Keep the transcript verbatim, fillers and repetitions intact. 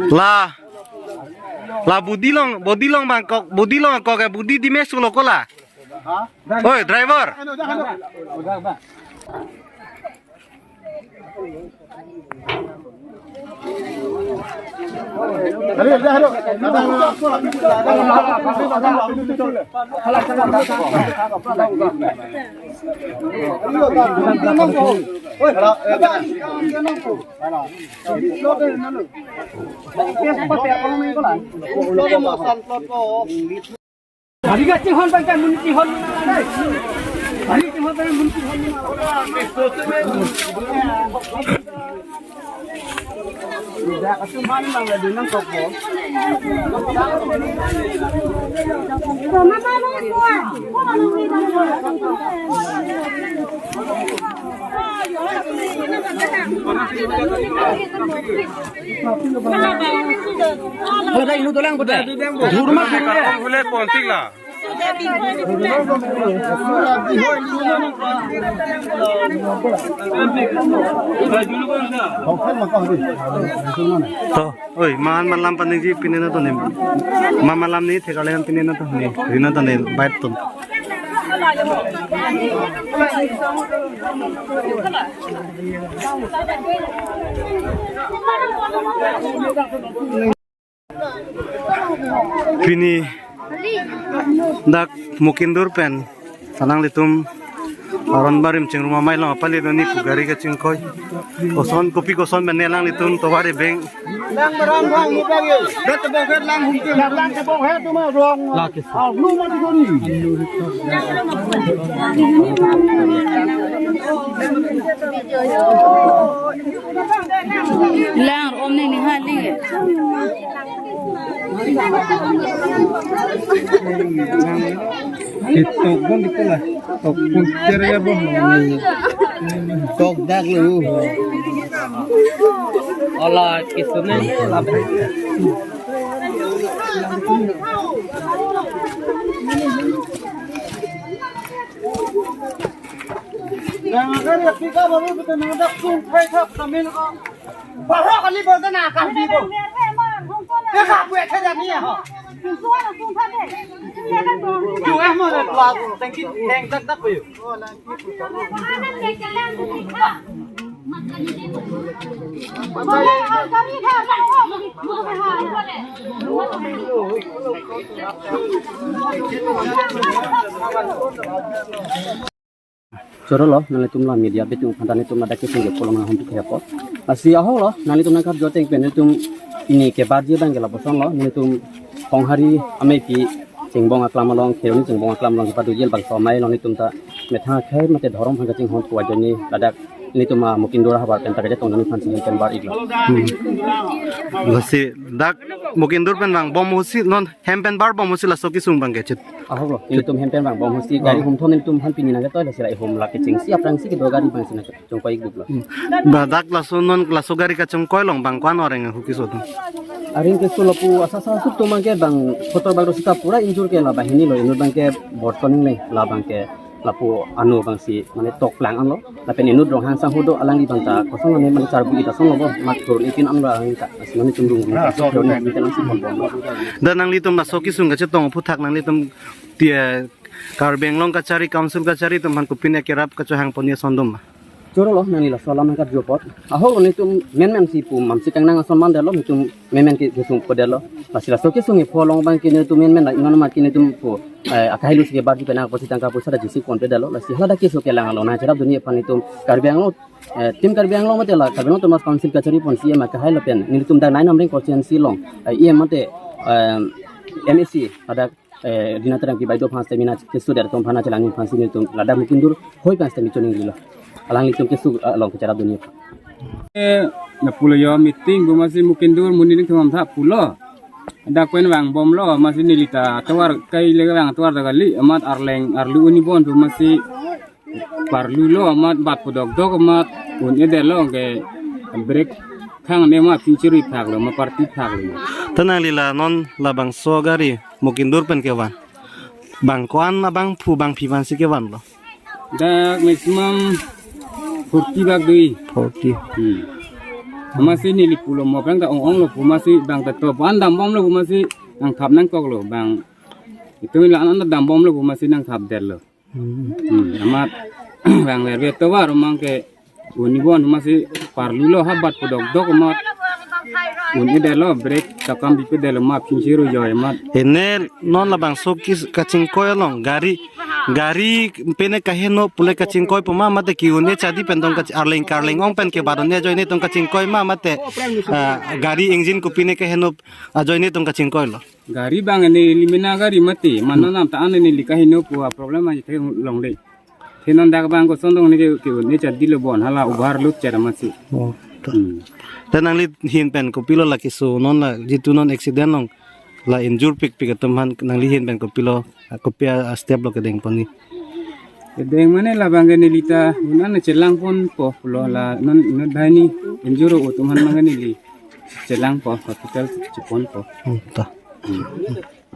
La, la budi along, budi along bangkok, budi along kok, eh, budi dimes lo ko la. Oi, driver. Gari kachinghon abang kan mun chinghon. Gari chinghon abang mun chinghon. Hule pontik la. To, oi, man malam paning ji pine na to nem. Ma malam ni thekale pine na to ni. Rina to nem, bait to. Pini dak Mukindur pen alanglitum aron barim chingrum amei along apali doni pu gari kachingkoi. Koson kopi koson pen alanglitum tovar ebeng. Lang om ni ni ha ling. Itok bon di pula. Tok pun ceria bon. Tok dak lu. Ola kisune. Yang agar ya pika baru kita nadak sung khai thap kami ko. Baru kali baru na kali ko. Ya ka buat saja ni ya. Ju eh mo na tua ko tengki teng tak tak ko. Choro lo, nanglitum la media bitung aphan ta nelitum ladak kesung ke kolong nang hum tu khepo. Lasi ahok lo, nanglitum nangkap joteng pen nelitum pini kebarji abang ke lapuson lo, nelitum Honghari ameipi chingbong aklam along, Kheroni chingbong aklam along kepadu jil bangso amei lo nelitum ta methang akhei mate dhorom aphan kachinghon pu ajoine ladak nelitum a Mukindur ahavar pen ta kachetong nangji aphan si hem pen bar-iklo. Hmm. Lasi dak Mukindur pen vangbom ahutsi non hem pen barbom ahutsi laso kesung abang ke chit. Ahok lo, nelitum hem pen vangbom ahutsi gari humthom nelitum aphan pini nangketoi lasi la ihum la kechengsi aphrangsi kedo gari abang si nangkechongkoi-ik buklo. Hmm. Ba dak laso non laso gari kachongkoi along bang ko-an areng ahu keso atum? Areng keso lapu asa asa suk atum abang ke bang kotor bang do sita pura injur ke la banghini lo, inut abang ke borton ingleng la abang ke lapu ano abang si mane tok lang anlo. Lapen inut Ronghang sangho do alangli abang ta kosong ane mane charbu ita song lo bo mat turun ipin anlo alangli ta. Lasi mane chundung mane turun ipin ansi pon pon lo. Dan nanglitum laso kesung kachetong aphuthak nanglitum ti, eh, Karbi Anglong kachari, council kachari atum aphan kopine kerap kachohang ponji ason doma? Choro lo, nangli laso alam nangkap jopot. Ahok lo nelitum menmen si pu mamsi kangnang ason mandetlo, nelitum menmen ke kesung podetlo. Lasi laso kesung epho along abang ke nelitum menmen la inon amat ke nelitum pu, eh, akhei lo si kebarji pen apotsi tangka poisa ta jisi pon pedetlo. Lasi hala dak keso kelang along nangcherap dunji aphan nelitum Karbi Anglong, eh, Team Karbi Anglong mate la Karbi Anglong Autonomous Council kachari pon C E M akhei lapen nelitum dak nine Amreng constituency along, eh, E M mate, eh, M A C pada eh, Rina Terangpi baideo aphan sitame nangkeso der atum aphan nangchelangji aphan si nelitum ladak Mukindur hoi aphan sitame choningrilo. Alanglitum keso, eh, along kacharap dunji aphan. Eh, na pulo yo meeting bo masi Mukindur monit atum aphan tha pulo. Dak pen vangbomlo masi neli ta tovar kai le vang tovar ta kali amat arleng arlu un-e bon bo masi parlu lo amat bat pudok dok amat un-edetlo ke break thang ne ma future thak lo ma party thak lo. Ta nangli la non labangso gari Mukindur pen kevan. Bang ko-an abangphu bangphi aphan si kevanlo? Dak maximum Forty bak dui. Forty. Hmm. Amatsi neli pulo mo bang ta ong-ong lo pu amatsi bang ta to pan dambomlo pu amatsi nangthap nangkoklo bang. Itum la-an an dambomlo pu amatsi nangthapdetlo. Hmm. Hmm. Amat bang verve tovar mang ke un-e bon amatsi parlulo habat pudok dok amat un-edetlo brake ta kam bipedetlo ma phinsi ru joi amat. Ene non labangso ke kachingkoi along gari, gari pine kaheno pule kachingkoi po ma mate ke-un-e chadi pen tong kach-, arleng karleng ong pen ke baron ajoine tong kachingkoi ma mate, ah, gari engine kopine kaheno ajoine tong kachingkoilo. Gari bang neli mena gari mati, mano nam ta an neli kaheno pu a problem aje the longle. The non dak bang koson tong ne ke ke ne chadilo bon hala overload chera amatsi. Oh, to. Hmm. Te nangli ahin pen kopilo la keso non la jitu non accident along la injure pikpik atum aphan nangli ahin pen kopilo, kopi a step lo kedeng ponji. Kedeng mane labang ke neli ta un-an chelangponpo lo la non non bhai ni injure atum aphan mang neli chelangpo hospital cheponpo. Hmm, to. Hmm.